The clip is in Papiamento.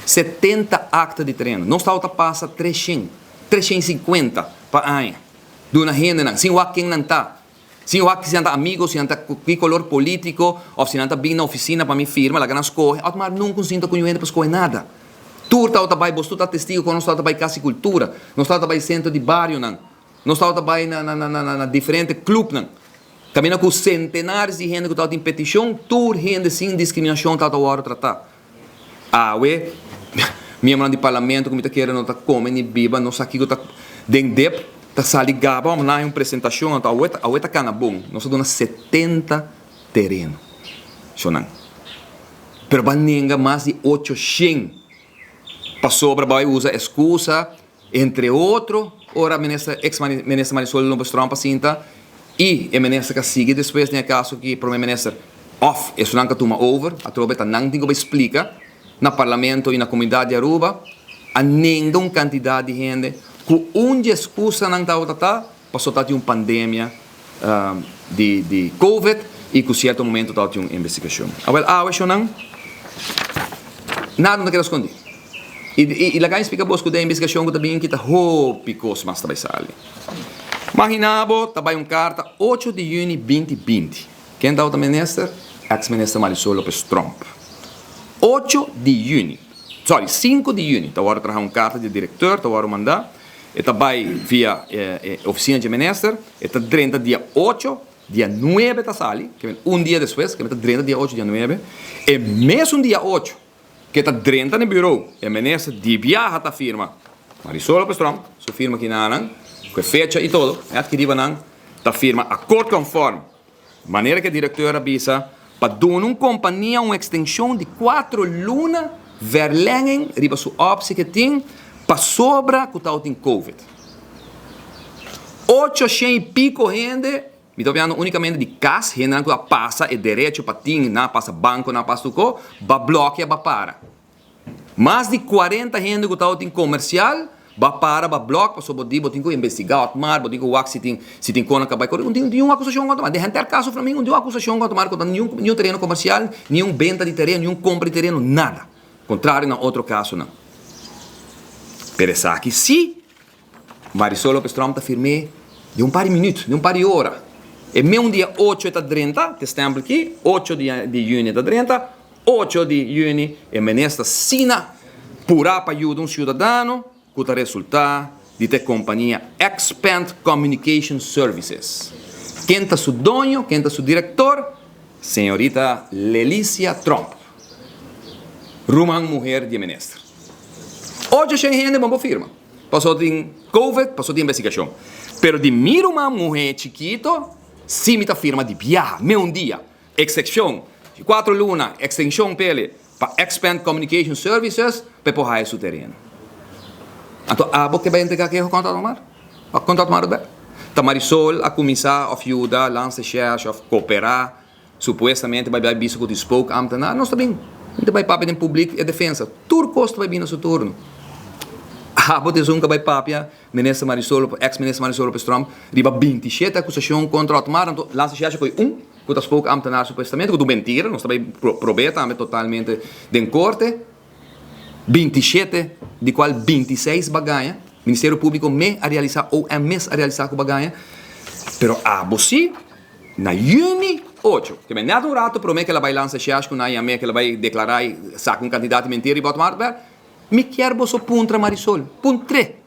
70 akta di tereno. Nos tabata pasa 300, 350 pa aña. Duna hendenan, sin wak ken nan ta. Sin wak si nan ta amigo, si nan ta ki kolor politico, of si nan ta bin na oficina pa mi firma, laga nan scoge. Otmar nunca un sinta cu niun hende pa scoge nada. Tur tabata bay, bos tur ta testigo con nos tabata bay Casa di Cultura, nos tabata bay centro di barionan, nos tabata bay na na na na diferente clubnan. Caminda cu centenares di hende cu tabatin peticion, tur hende sin discriminacion tabata wordo trata. Awe, miembronan di parlamento ku mi ta kere no ta kome ni biba, no sa kiko ta den dep, ta sali gaba òf nan hay un presentashon, anto awe ta awe ta kana bon. Nos a duna 70 tereno, shonnan. Pero bo a nenga mas di 800 pasobra bo a usa eskusa. Entre otro, ora minister, ex minister Marisol Lopez Tromp a sinta y e minister cu a sigui despues den e caso ki prome minister of esunnan cu a tuma over, atrobe ta nan tin cu bay splica na parlamento y na comunidad di Aruba, a nenga un cantidad di hende cu un di e excusanan tabata ta pasobra tabatin un pandemia di di covid y cu cierto momento tabatin un investigacion. Awel awe shownan nada no ta keda scondi. Y y laga mi splica bos cu den investigacion cu ta bin kita hopi cos mas ta bay sali. Magina bo ta bay un carta ocho di juni binti binti. Ken tabata minister? Ex minister Marisol Lopez Tromp. Ocho di juni, sorry cinco di juni ta worde traha un carta di directeur ta worde manda. E ta bai via e oficina dje minister, e ta drenta dia ocho, dia nuebe ta sali, ke men un dia despues, ke men ta drenta dia ocho, dia nuebe. E mesun dia ocho ke ta drenta na e bureau, e minister di biaha ta firma, Marisol Lopez Tromp, su firma kinanan, ku e fecha i todo, e adkiri pa nan, ta firma akord konform. Manera ku e direkteur a bisa pa duna un kompania un ekstenshon di kuatro luna verlenging riba su optie ku e tin pasobra ku tabatin covid. Ocho shen i piko hende, mi ta papiando unikamente di kas, hendenan ku a pasa e derecho pa tin, nan a pasa banko, nan a pasa tur ko, ba blòkia, ba para. Mas di cuarenta hende cu tabatin comercial ba para ba blok pasobra bo di bo tin cu investiga otmar bo tin cu wak si tin si tin conan ca bay core un tin un acusacion contra otmar den henter caso Flamingo un tin un acusacion contra otmar contra niun niun tereno comercial niun benta di tereno niun compra di tereno nada contrario na otro casonan pero esaki si Marisol Lopez Tromp ta firm'é den un par di minüt, den un par di ora. E meun dia ocho e ta drenta, te stèmpel ki, ocho di di yüni e ta drenta, ocho di yüni e minister sina purá pa yuda un siudadano ku ta resultá di ta e kompania Expand Communication Services. Ken ta su doño, ken ta su direktor? Señorita Lelicia Tromp, ruman muher di e minister. Ocho shen hende bon por firma. Paso tin covid, paso tin investigashon. Pero di mi ruman muhé chikito si mi ta firma di biaha, me un dia. Eksepshon, di kuatro luna, ekstenshon p'ele pa Expand Communication Services pa e por haya su tereno. Anto abo ke bai entrega keho kontra Otmar? Kontra Otmar Oduber? Ta Marisol a kuminsá òf yuda lansa shèsh òf koperá Supuestamente bai bai bisa ku tin spookambtenaar, nos ta bin ta bai papia den publik e defensa. Tur kos ta bai bin na su turno. Abo ta esun ka bai papia minister Marisol, ex minister Marisol Lopez Tromp riba 27 akusashon kontra Otmar, anto lansa shasha koe un ku ta spookambtenaar supuestamente, ku ta un mentira, nos ta bai prob'é tambe totalmente den korte. 27 di kual 26 bagaña, Ministerio Públiko me a realisá, OM mes a realisá ku bagaña, pero abo sí. Na yüni ocho, ke men nèt un rato promé ke el a bai lansa shèsh ku nan yam'é ke el a bai deklará i saka un kantidat di mentira riba Otmar Oduber, mi kier boso puntra Marisol, puntr'é.